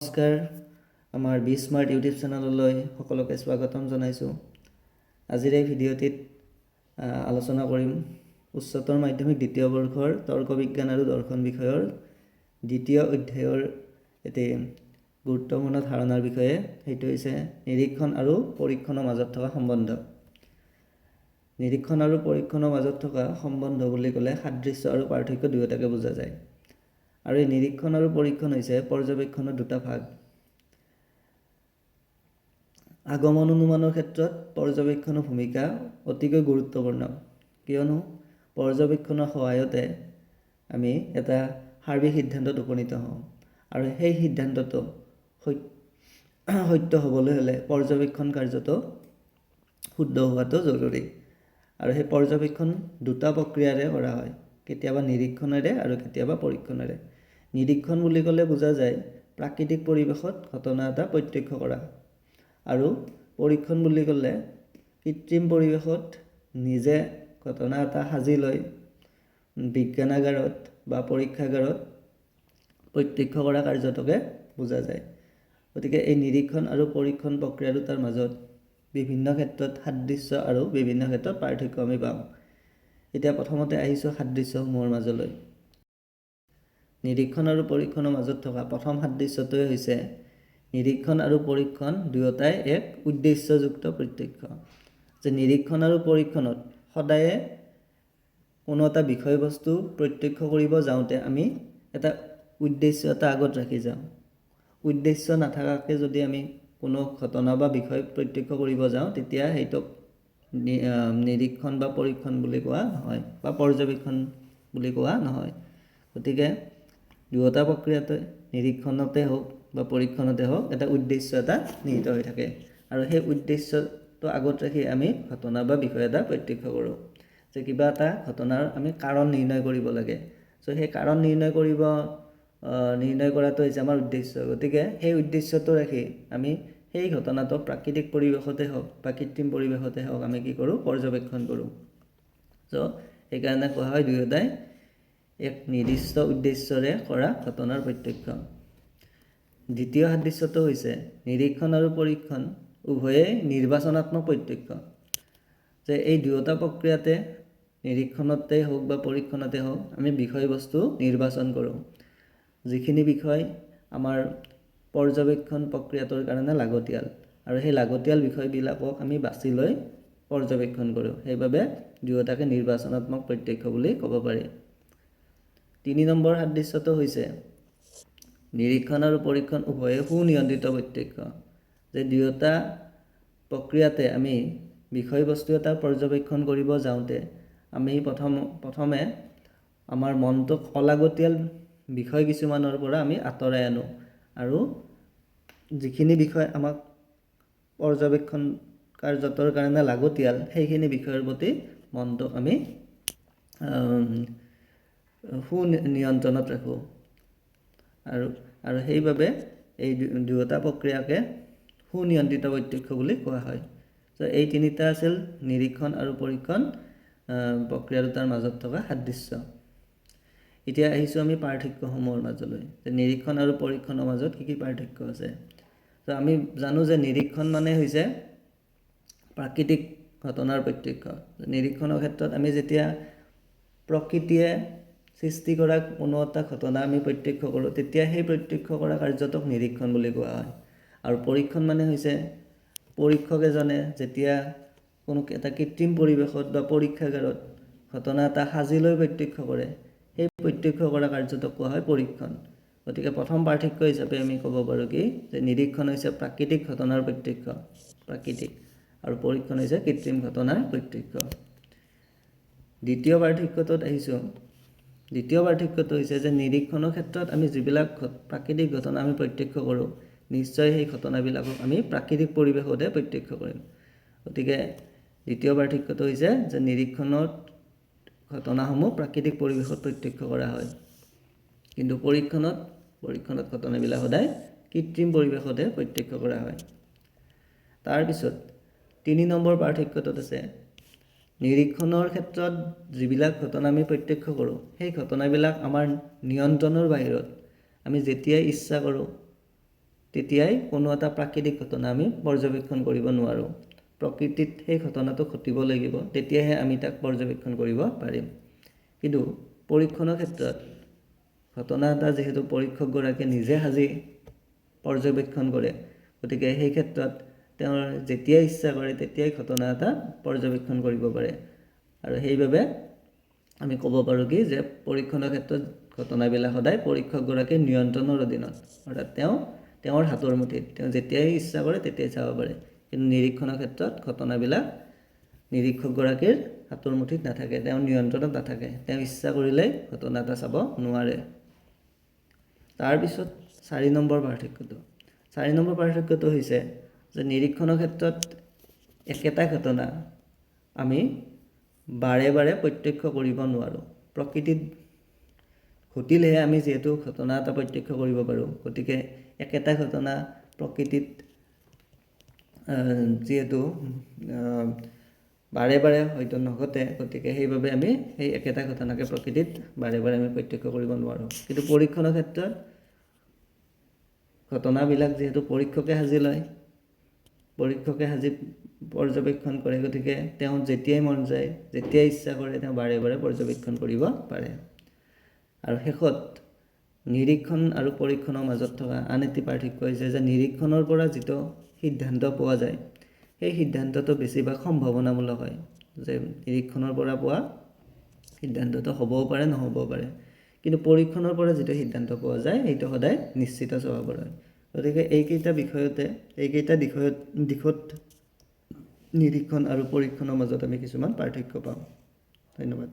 নমস্কাৰ, আমাৰ B smart YouTube চেনেললৈ সকলোকে স্বাগতম জনাইছোঁ। আজিৰ এই ভিডিঅ'টিত আলোচনা কৰিম উচ্চতৰ মাধ্যমিক দ্বিতীয় বৰ্ষৰ তৰ্ক বিজ্ঞান আৰু দৰ্শন বিষয়ৰ দ্বিতীয় অধ্যায়ৰ এটি গুৰুত্বপূৰ্ণ ধাৰণাৰ বিষয়ে। সেইটো হৈছে নিৰীক্ষণ আৰু পৰীক্ষণৰ মাজত থকা সম্বন্ধ। নিৰীক্ষণ আৰু পৰীক্ষণৰ মাজত থকা সম্বন্ধ বুলি ক'লে সাদৃশ্য আৰু পাৰ্থক্য দুয়োটাকে বুজা যায়। আৰু এই নিৰীক্ষণ আৰু পৰীক্ষণ হৈছে পৰ্যবেক্ষণৰ দুটা ভাগ। আগমন অনুমানৰ ক্ষেত্ৰত পৰ্যবেক্ষণৰ ভূমিকা অতিকৈ গুৰুত্বপূৰ্ণ, কিয়নো পৰ্যবেক্ষণৰ সহায়তে আমি এটা সাৰ্বিক সিদ্ধান্তত উপনীত হওঁ আৰু সেই সিদ্ধান্তটো সত্য হ'বলৈ হ'লে পৰ্যবেক্ষণ কাৰ্যটো শুদ্ধ হোৱাটো জৰুৰী। আৰু সেই পৰ্যবেক্ষণ দুটা প্ৰক্ৰিয়াৰে কৰা হয়, কেতিয়াবা নিৰীক্ষণেৰে আৰু কেতিয়াবা পৰীক্ষণেৰে। নিৰীক্ষণ বুলি ক'লে বুজা যায় প্ৰাকৃতিক পৰিৱেশত ঘটনা এটা প্ৰত্যক্ষ কৰা, আৰু পৰীক্ষণ বুলি ক'লে কৃত্ৰিম পৰিৱেশত নিজে ঘটনা এটা সাজি লৈ বিজ্ঞানাগাৰত বা পৰীক্ষাগাৰত প্ৰত্যক্ষ কৰা কাৰ্যটোকে বুজা যায়। গতিকে এই নিৰীক্ষণ আৰু পৰীক্ষণ প্ৰক্ৰিয়া দুটাৰ মাজত বিভিন্ন ক্ষেত্ৰত সাদৃশ্য আৰু বিভিন্ন ক্ষেত্ৰত পাৰ্থক্য আমি পাওঁ। এতিয়া প্ৰথমতে আহিছোঁ সাদৃশ্যসমূহৰ মাজলৈ। নিৰীক্ষণ আৰু পৰীক্ষণৰ মাজত থকা প্ৰথম সাদৃশ্যটোৱে হৈছে নিৰীক্ষণ আৰু পৰীক্ষণ দুয়োটাই এক উদ্দেশ্যযুক্ত প্ৰত্যক্ষ। যে নিৰীক্ষণ আৰু পৰীক্ষণত সদায়ে কোনো এটা বিষয়বস্তু প্ৰত্যক্ষ কৰিব যাওঁতে আমি এটা উদ্দেশ্য এটা আগত ৰাখি যাওঁ। উদ্দেশ্য নাথাকাকৈ যদি আমি কোনো ঘটনা বা বিষয় প্ৰত্যক্ষ কৰিব যাওঁ, তেতিয়া সেইটোক নিৰীক্ষণ বা পৰীক্ষণ বুলি কোৱা নহয় বা পৰ্যবেক্ষণ বুলি কোৱা নহয়। গতিকে দুয়োটা প্ৰক্ৰিয়াতে, নিৰীক্ষণতে হওক বা পৰীক্ষণতে হওক, এটা উদ্দেশ্য এটা নিহিত হৈ থাকে আৰু সেই উদ্দেশ্যটো আগত ৰাখি আমি ঘটনা বা বিষয় এটা প্ৰত্যক্ষ কৰোঁ। যে কিবা এটা ঘটনাৰ আমি কাৰণ নিৰ্ণয় কৰিব লাগে, চ' সেই কাৰণ নিৰ্ণয় কৰাটো হৈছে আমাৰ উদ্দেশ্য। গতিকে সেই উদ্দেশ্যটো ৰাখি আমি সেই ঘটনাটো প্ৰাকৃতিক পৰিৱেশতে হওক বা কৃত্ৰিম পৰিৱেশতে হওক, আমি কি কৰোঁ? পৰ্যবেক্ষণ কৰোঁ। চ' সেইকাৰণে কোৱা হয় দুয়োটাই এক নিৰ্দিষ্ট উদ্দেশ্যৰে কৰা ঘটনাৰ প্ৰত্যক্ষ। দ্বিতীয় সাদৃশ্যটো হৈছে নিৰীক্ষণ আৰু পৰীক্ষণ উভয়ে নিৰ্বাচনাত্মক প্ৰত্যক্ষ। যে এই দুয়োটা প্ৰক্ৰিয়াতে, নিৰীক্ষণতে হওক বা পৰীক্ষণতে হওক, আমি বিষয়বস্তু নিৰ্বাচন কৰোঁ, যিখিনি বিষয় আমাৰ পৰ্যবেক্ষণ প্ৰক্ৰিয়াটোৰ কাৰণে লাগতিয়াল, আৰু সেই লাগতিয়াল বিষয়বিলাকক আমি বাছি লৈ পৰ্যবেক্ষণ কৰোঁ। সেইবাবে দুয়োটাকে নিৰ্বাচনাত্মক প্ৰত্যক্ষ বুলি ক'ব পাৰি। 3 নম্বৰ সাদৃশ্যটো হৈছে নিৰীক্ষণ আৰু পৰীক্ষণ উভয়ে সুনিয়ন্ত্ৰিত প্ৰত্যক্ষ। যে দুয়োটা প্ৰক্ৰিয়াতে আমি বিষয়বস্তু এটা পৰ্যবেক্ষণ কৰিব যাওঁতে আমি প্ৰথমে আমাৰ মনটোক অলাগতিয়াল বিষয় কিছুমানৰ পৰা আমি আঁতৰাই আনো আৰু যিখিনি বিষয় আমাক পৰ্যবেক্ষণ কাৰ্যটোৰ কাৰণে লাগতিয়াল, সেইখিনি বিষয়ৰ প্ৰতি মনটোক আমি সুনিয়ন্ত্ৰণত ৰাখোঁ আৰু সেইবাবে এই দুয়োটা প্ৰক্ৰিয়াকে সুনিয়ন্ত্ৰিত প্ৰত্যক্ষ বুলি কোৱা হয়। চ' এই তিনিটা আছিল নিৰীক্ষণ আৰু পৰীক্ষণ প্ৰক্ৰিয়া দুটাৰ মাজত থকা সাদৃশ্য। এতিয়া আহিছোঁ আমি পাৰ্থক্যসমূহৰ মাজলৈ, যে নিৰীক্ষণ আৰু পৰীক্ষণৰ মাজত কি কি পাৰ্থক্য আছে। ত' আমি জানো যে নিৰীক্ষণ মানে হৈছে প্ৰাকৃতিক ঘটনাৰ প্ৰত্যক্ষ। নিৰীক্ষণৰ ক্ষেত্ৰত আমি যেতিয়া প্ৰকৃতিয়ে সৃষ্টি কৰা কোনো এটা ঘটনা আমি প্ৰত্যক্ষ কৰোঁ, তেতিয়া সেই প্ৰত্যক্ষ কৰা কাৰ্যটোক নিৰীক্ষণ বুলি কোৱা হয়। আৰু পৰীক্ষণ মানে হৈছে পৰীক্ষক এজনে যেতিয়া কোনো এটা কৃত্ৰিম পৰিৱেশত বা পৰীক্ষাগাৰত ঘটনা এটা সাজি লৈ প্ৰত্যক্ষ কৰে, সেই প্ৰত্যক্ষ কৰা কাৰ্যটোক কোৱা হয় পৰীক্ষণ। গতিকে প্ৰথম পাৰ্থক্য হিচাপে আমি ক'ব পাৰোঁ কি যে নিৰীক্ষণ হৈছে প্ৰাকৃতিক ঘটনাৰ প্ৰত্যক্ষ, প্ৰাকৃতিক, আৰু পৰীক্ষণ হৈছে কৃত্ৰিম ঘটনাৰ প্ৰত্যক্ষ। দ্বিতীয় পাৰ্থক্যটোত আহিছোঁ। দ্বিতীয় পাৰ্থক্যটো হৈছে যে নিৰীক্ষণৰ ক্ষেত্ৰত আমি যিবিলাক প্ৰাকৃতিক ঘটনা আমি প্ৰত্যক্ষ কৰোঁ, নিশ্চয় সেই ঘটনাবিলাকক আমি প্ৰাকৃতিক পৰিৱেশতে প্ৰত্যক্ষ কৰিম। গতিকে দ্বিতীয় পাৰ্থক্যটো হৈছে যে নিৰীক্ষণত ঘটনাসমূহ প্ৰাকৃতিক পৰিৱেশত প্ৰত্যক্ষ কৰা হয়, কিন্তু পৰীক্ষণত ঘটনাবিলাক সদায় কৃত্ৰিম পৰিৱেশতে প্ৰত্যক্ষ কৰা হয়। তাৰপিছত 3 নম্বৰ পাৰ্থক্যটোত আছে নিৰীক্ষণৰ ক্ষেত্ৰত যিবিলাক ঘটনা আমি প্ৰত্যক্ষ কৰোঁ, সেই ঘটনাবিলাক আমাৰ নিয়ন্ত্ৰণৰ বাহিৰত। আমি যেতিয়াই ইচ্ছা কৰোঁ তেতিয়াই কোনো এটা প্ৰাকৃতিক ঘটনা আমি পৰ্যবেক্ষণ কৰিব নোৱাৰোঁ। প্ৰকৃতিত সেই ঘটনাটো ঘটিব লাগিব, তেতিয়াহে আমি তাক পৰ্যবেক্ষণ কৰিব পাৰিম। কিন্তু পৰীক্ষণৰ ক্ষেত্ৰত ঘটনা এটা যিহেতু পৰীক্ষকগৰাকীয়ে নিজে সাজি পৰ্যবেক্ষণ কৰে, গতিকে সেই ক্ষেত্ৰত তেওঁৰ যেতিয়াই ইচ্ছা কৰে তেতিয়াই ঘটনা এটা পৰ্যবেক্ষণ কৰিব পাৰে। আৰু সেইবাবে আমি ক'ব পাৰোঁ কি যে পৰীক্ষণৰ ক্ষেত্ৰত ঘটনাবিলাক সদায় পৰীক্ষকগৰাকীৰ নিয়ন্ত্ৰণৰ অধীনত, অৰ্থাৎ তেওঁৰ হাতৰ মুঠিত, তেওঁ যেতিয়াই ইচ্ছা কৰে তেতিয়াই চাব পাৰে। কিন্তু নিৰীক্ষণৰ ক্ষেত্ৰত ঘটনাবিলাক নিৰীক্ষকগৰাকীৰ হাতৰ মুঠিত নাথাকে, তেওঁৰ নিয়ন্ত্ৰণত নাথাকে, তেওঁ ইচ্ছা কৰিলেই ঘটনা এটা চাব নোৱাৰে। তাৰপিছত 4 নম্বৰ পাৰ্থক্যটো, 4 নম্বৰ পাৰ্থক্যটো হৈছে যে নিৰীক্ষণৰ ক্ষেত্ৰত একেটা ঘটনা আমি বাৰে বাৰে প্ৰত্যক্ষ কৰিব নোৱাৰোঁ। প্ৰকৃতিত ঘটিলেহে আমি যিহেতু ঘটনা এটা প্ৰত্যক্ষ কৰিব পাৰোঁ, গতিকে একেটা ঘটনা প্ৰকৃতিত যিহেতু বাৰে বাৰে হয়তো নঘটে, গতিকে সেইবাবে আমি সেই একেটা ঘটনাকে প্ৰকৃতিত বাৰে বাৰে আমি প্ৰত্যক্ষ কৰিব নোৱাৰোঁ। কিন্তু পৰীক্ষণৰ ক্ষেত্ৰত ঘটনাবিলাক যিহেতু পৰীক্ষকে সাজি লয়, পৰীক্ষকে সাজি পৰ্যবেক্ষণ কৰে, গতিকে তেওঁ যেতিয়াই মন যায়, যেতিয়াই ইচ্ছা কৰে, তেওঁ বাৰে বাৰে পৰ্যবেক্ষণ কৰিব পাৰে। আৰু শেষত নিৰীক্ষণ আৰু পৰীক্ষণৰ মাজত থকা আন এটি পাৰ্থক্য হৈছে যে নিৰীক্ষণৰ পৰা যিটো সিদ্ধান্ত পোৱা যায়, সেই সিদ্ধান্তটো বেছিভাগ সম্ভাৱনামূলক হয়, যে নিৰীক্ষণৰ পৰা পোৱা সিদ্ধান্তটো হ'বও পাৰে, নহ'বও পাৰে। কিন্তু পৰীক্ষণৰ পৰা যিটো সিদ্ধান্ত পোৱা যায়, সেইটো সদায় নিশ্চিত স্বভাৱৰ হয়। গতিকে এইকেইটা বিষয়তে, এইকেইটা দিশত নিৰীক্ষণ আৰু পৰীক্ষণৰ মাজত আমি কিছুমান পাৰ্থক্য পাওঁ। ধন্যবাদ।